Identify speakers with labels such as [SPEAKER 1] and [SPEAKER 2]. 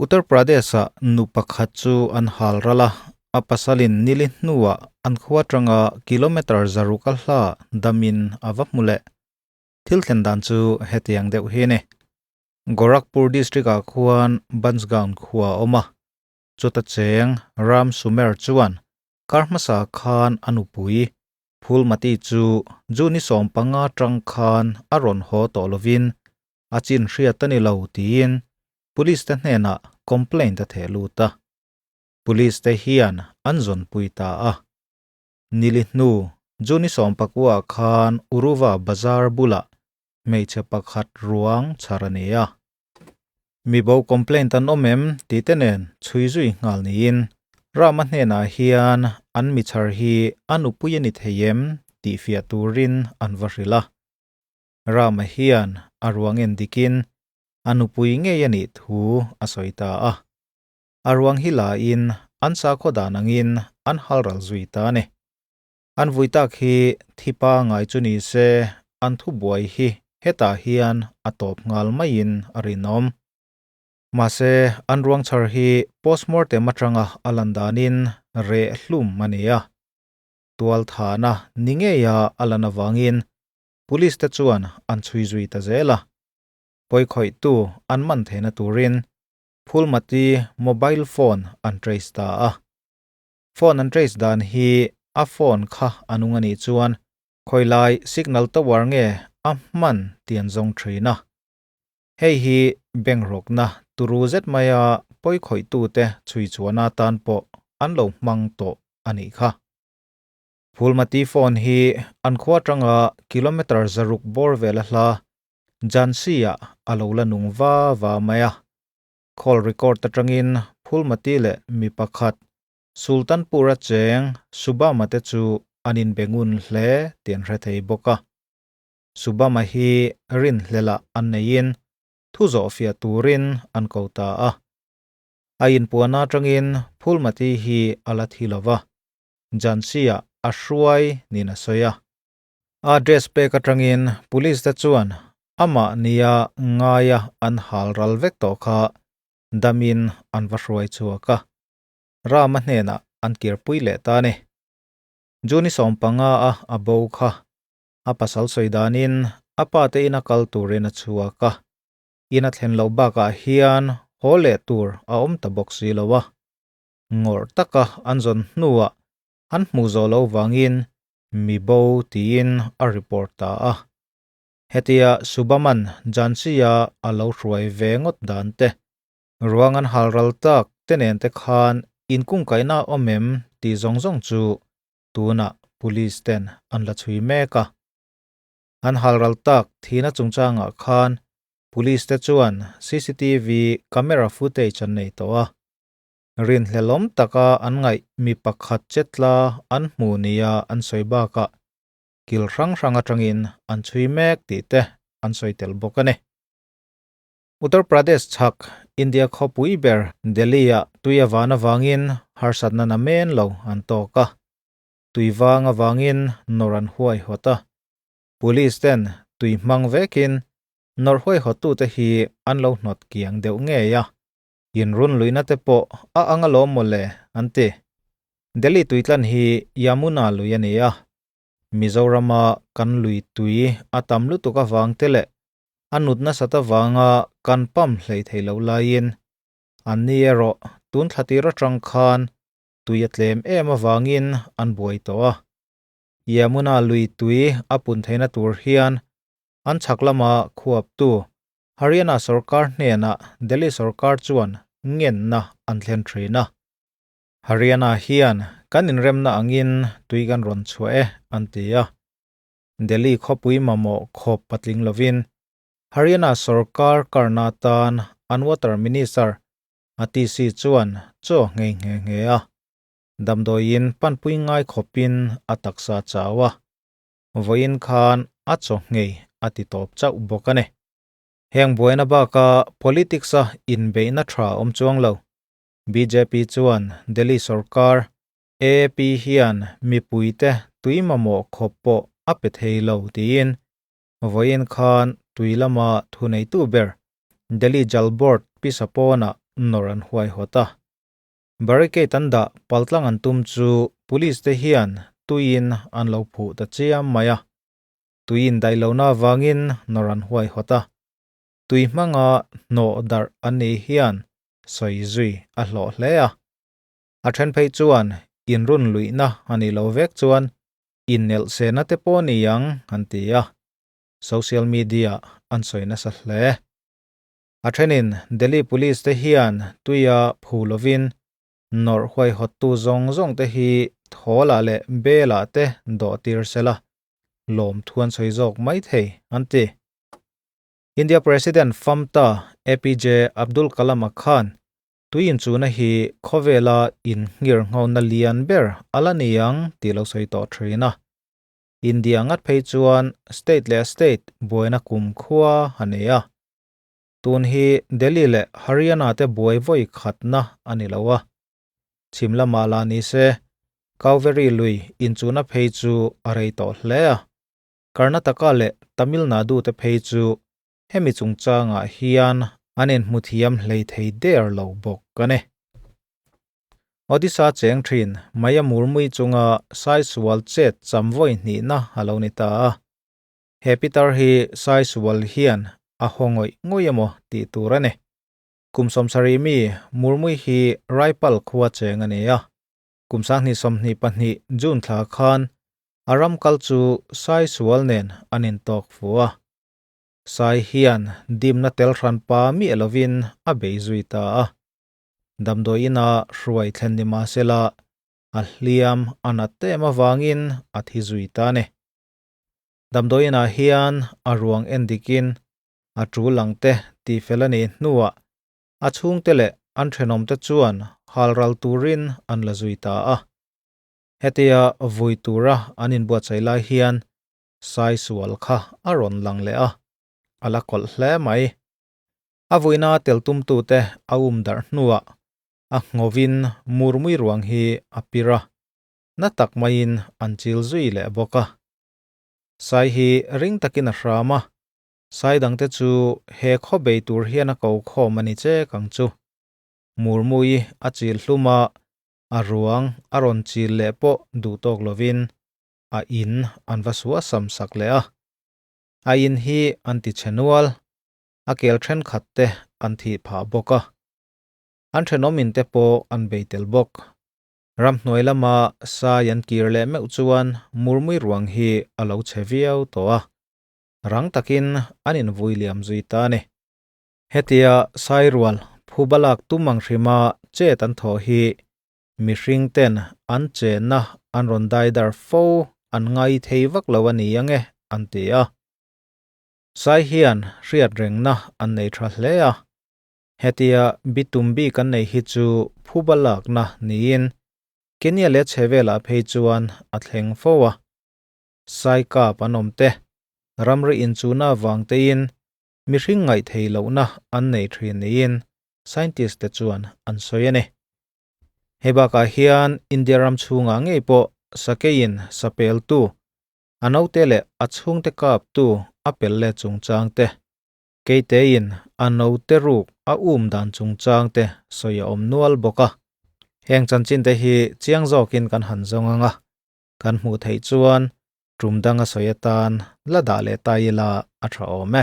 [SPEAKER 1] Uttar Pradesh-ah nu pakhat chu an hal ral a, a pasalin nili hnuah an khua atanga kilometre 600 a hla damin a va hmu leh. Thil thlen dan chu hetiang deuh hi a ni. Gorakhpur district-ah khuan Bansgaon khua a awm a, chuta cheng Ram Sumer chuan kar hmasa khan a nupui Phulmati chu June 15 atang khan a rawn haw tawh lovin a chin hriat a ni lo tiin Police te hnenah complaint a theh lut a. Police te hian an zawnpui ta a. Nili hnu June 19 ah khan Uruva Bazar bulah hmeichhe pakhat ruang chhar a ni a. Mi bo complaint an awm em tih te nen chhui zui nghal niin Rama hnenah hian an mi chhar hi a nupui a ni thei em tih fiah turin an va hrilh a. Rama hian a ruang en dikin a nupui ngei a nih thu a sawi ta a. A ruang hi la in an sakhaw dan angin an halral zui ta a ni. An vui tak hi thi pangai chu ni se an thubuai hi hetah hian a tawp nghal maiin a rinawm. Mahse an ruang chhar hi postmortem atanga a lan danin reh hlum a ni a. Tualthahna ni ngeia a lan avangin Police te chuan an chhui zui ta zel a. Pawikhawihtu an man theihna turin Phulmati mobile phone an trace ta a. Phone an trace dan hi a phone kha a nung a nih chuan khawilai signal tower nge a hman tih an zawng thin a. Hei hi bank rawkna turu zet maia pawikhawihtu te chhui chuan atan pawh an lo hmang tawh a nih kha. Phulmati phone hi an khua atanga kilometre 600 bawr vel a hla Jhansi-ah a lo la nung va va mai a. Call record atangin Phulmati leh mi pakhat Sultanpur-a cheng Subama te chu an inbe ngun hle tih an hre thei bawk a. Subama hi rinhlelah an neiin thu zawh fiah turin an ko ta a. A inpuan atangin Phulmati hi a la thi lo va, Jhansi-ah a hruai niin a sawi a. A address pek atangin police te chuan amah nia ngaia an hal ral vek tawh kha damin an va hruai chhuak a. Rama hnenah an kirpui leh ta a ni. June 15 a a bo kha a pasal sawi danin a pa te ina kal turin a chhuak a. Ina thlen loh bakah hian haw leh tur a awm ta bawk si lo a. Ngawrh taka an zawn hnuah an hmuh zawh loh vangin mi bo tiin a report ta a. Hetia Subaman Jhansi-a a lo hruai ve ngawt dan te, ruang an hal ral tak te nen te khan inkungkaihna a awm em tih zawng zawng chu tunah police ten an la chhui mek a. An hal ral tak thihna chungchangah khan police te chuan CCTV camera footage an nei tawh a. Rinhlelawm taka an ngaih mi pakhat chetla an hmu nia an sawi bakah kil hrang hrang atangin an chhui mek tih te an sawi tel bawk a ni. Uttar Pradesh chhak India khawpui ber Delhi-ah tui a van avangin harsatna na men lo an tawk a. Tui vang avangin nawr an huaihawt a. Police ten tui hmang vekin nawr huaihawttute hi an lo hnawt kiang deuh ngei a. Inrun luihna te pawh a ang alawm mawle, an ti. Delhi tuitlan hi Yamuna lui a ni a. Mizorama kan lui tui a tam lutuk avang te leh a nut nasat avanga kan pump hlei thei loh laiin anni erawh tun thla tir atang khan tui a tlem em avangin an buai tawh a. Yamuna lui tui a pun theihna tur hian an chhak lama khuaptu Haryana sorkar hnenah Delhi sorkar chuan ngenna an thlen thin a. Haryana hian kan inremna angin tui kan rawn chhuah e an ti a. Delhi khawpui mamawh khawp patling lovin Haryana sorkar karna atan an water minister Atishi chuan chaw nghei nghe nghe a. Damdawiin panpui ngai khawpin a taksa chau a. Vawiin khan a chaw nghei a ti tawp chauh bawk a ni. Heng buaina baka politics a inbeihna tha awm chuang lo. Bjp chuan Delhi sorkar AAP hian mipuite tui mamawh khawp pawh a pe thei lo tiin vawiin khan tui lama thuneitu ber Delhi Jal Board pisa pawnah. nawr an huaihawt a. Barricade an dah paltlang an tum chu police te hian tuiin an lo phuh ta chiam mai a. Tui indaih lohna avangin nawr an huaihawt a. Tui hmanga hnawh darh an nih hian sawi zui a hlawh hle a. A then phei chuan inrun luihna a nih loh vek chuan innelh sehna te pawh ni ang an ti a. Social media an sawi nasa hle. A thenin Delhi Police te hian tuia phu lovin nawrh huaihawttu zawng zawng te hi thawlah leh belah te dawh tir sela lawmthu an sawi zawk mai thei an ti. India President Famta APJ Abdul Kalam-a khan tui inchuhna hi khawvela innghirnghona lian ber a la ni ang tih lo sawi tawh thin a. India ngat phei chuan state leh state buaina kumkhua a nei a. Tun hi Delhi leh Haryana te buai vawi khatna a ni lo a. Chhim lamah lah ni se, Cauvery lui inchuhna phei chu a rei tawh hle a. Karnataka leh Tamil Nadu te phei chu hemi chungchangah hian an inhmu thiam hlei thei der lo bawk a ni. Odisha cheng thin Maya Murmui chunga Saisual chet cham vawi hnihna a lo ni ta a. He pitar hi Saisual hian a haw ngawih ngawih emaw tih tur a ni. Kum sawmsarih mi Murmui hi Raipal khua cheng a ni a. Kum 2022 June thla khan a ram kal chu Saisual nen an intawk fu a. Sai hian dimna tel hran pa miah lovin a bei zui ta a. Damdawi ina hruai thlen ni mahsela a hliam a nat em avangin a thi zui ta a ni. Damdawi inah hian a ruang en dikin a tul ang te tihfel a nih hnuah a chhungte leh an thenawmte chuan halral turin an la zui ta a. Hetia vui tura an inbuatsaih lai hian Saisual kha a rawn lang leh a, a la kawlh hle mai. A vuina tel tumtute a um darh hnuah a nghovin murmui ruang hi a pir a, na tak maiin an chil zui leh bawk a. Sai hi ring takin a hram a, sai dangte chu he khaw bei tur hian a ko khawm a ni chek ang chu. Murmui a chil hlum a, a ruang a rawn chil leh pawh duh tawk lovin a in an va suah sam sak leh a. A in hi an ti chhe nual, a kel thenkhat te an thih phah bawk a. An thenawm in te pawh an bei tel bawk. Ramhnuai lama sai an kir leh meuh chuan murmui ruang hi a lo chhe viau tawh a. Rang takin an invui liam zui ta a ni. Hetia sai rual phuba lak tum ang hrima chet an thawh hi mihring ten an chenna an rawn dai dar fo an ngai thei vak lo a ni ang e an ti a. Sai hian hriat rengna an nei tha hle a. Hetia bitum bik an nei hi chu phuba lakna niin Kenya leh chhevelah phei chuan a thleng fo a. Sai kap an awm te, ramri inchuhna avang tein mihring ngaih theih lohna an nei thin niin scientist te chuan an sawi a ni. Hei bakah hian India ram chhungah ngei pawh sakeiin sapeltu, a naute leh a chhungte kaptu a pel let chungchang te, keiteiin a naute ruk a um dan chungchang te sawi a awm nual bawk a. Heng chanchin te hi chiang zawkin kan han zawng ang a, kan hmuh theih chuan tum danga sawi atan la dah leh ta ila a tha awm e.